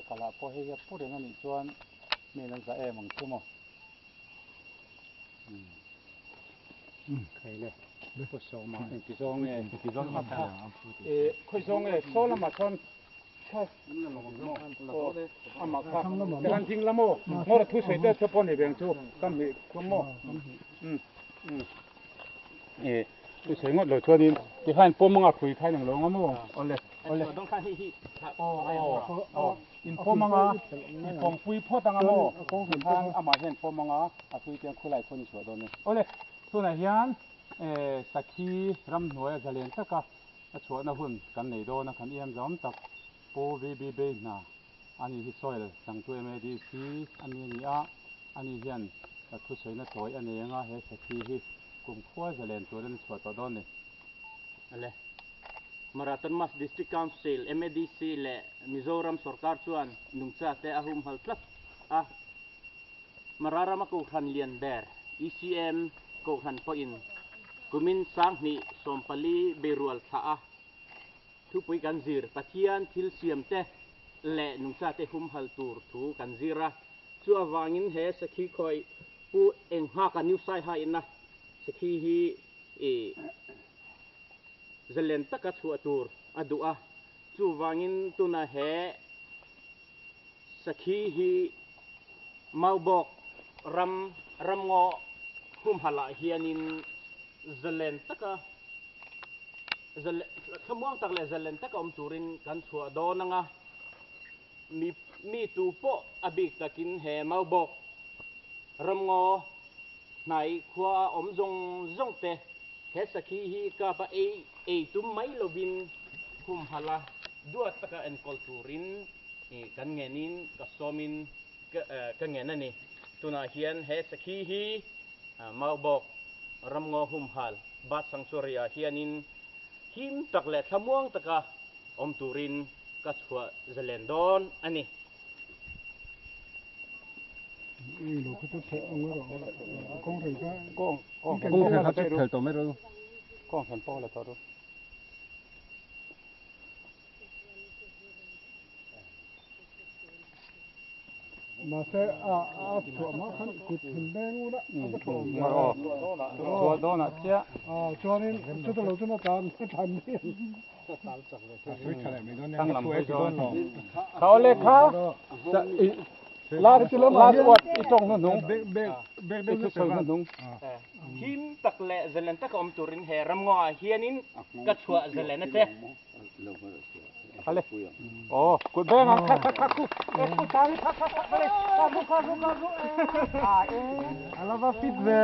Sakalah pawh hei hi a pu reng a nih chuan mi an za em ang chu maw. Khai le pu sawma engti zawng nge khawi zawng nge saw lamah sawn amah kha kan ding lam aw ngawr thu sawi te chu pawh ni veng chu kam hnih khum maw thu sawi ngawt lo chuanin tikhan pawm anga hrui kha inang lo ang maw awle awle aw in pawm anga i pawmpui phawt anga maw tikhan amah hian pawm anga a hrui te khulai khawn i chhuah dawn a ni awle tunah hian sakhi ramhnuaia zalen taka A chhuahna hun kan nei dawn a, kan iam zawm tak Pu VB Beihna ani hi soil changtu MADC a mi a ni a, ani hian thusawiina tawi a nei anga he sakhi hi kumkhua zalen turin a chhuah tawh dawn ni. Ale. Marathon Mass District Council, MADC, leh Mizoram sorkar chuan nungcha te a humhal tlat a. Mara rama Kohhran lian ber ECM Kohhran pawhin kumin 2024 beirual thlah a thupui kan zir Pathian thil siam te leh nungcha te humhal tur thu kan zir a, chu avangin he sakhi khawi pu Enghaka New Saiha ina sakhi hi i zalen taka chhuah tur a duh a, chuvangin tuna he Sakhi hi Maubawk ram ramngaw humhalh ah hianin zalen taka thlamuang tak leh zalen taka awm turin kan chhuah dawn anga mi mi tu pawh a bik takin he Maubawk ramngaw hnai khua a awm zawng zawng te he sakhi hi kap a ei ei tum mai lovin humhalh a duat taka enkawl turin kan ngenin ka sawmin ka ngen a ni. Tunah hian he sakhi hi Maubawk ramngaw humhal Bat Sanctuary ah hianin him tak leh thlamuang taka awm turin ka chhuah zalen dawn a ni. Mahse a a chhuah hma khan kut hin beng ula a va thawh awm aw chhuah dawnah chiah aw chuanin chuta lo chuan a tan a tan mai ang thang lam hawi zawn kha awle kha last last word i tawng hnuhnung i thusawi hnuhnung Him tak leh zalen taka awm turin he ramngaw ah hianin ka chhuah zalen a che. Ale oh kut beng ang kha kha kha khu e khu ta ri kha kha kha ale kha khu kha khu kha khu a e alava fit ve.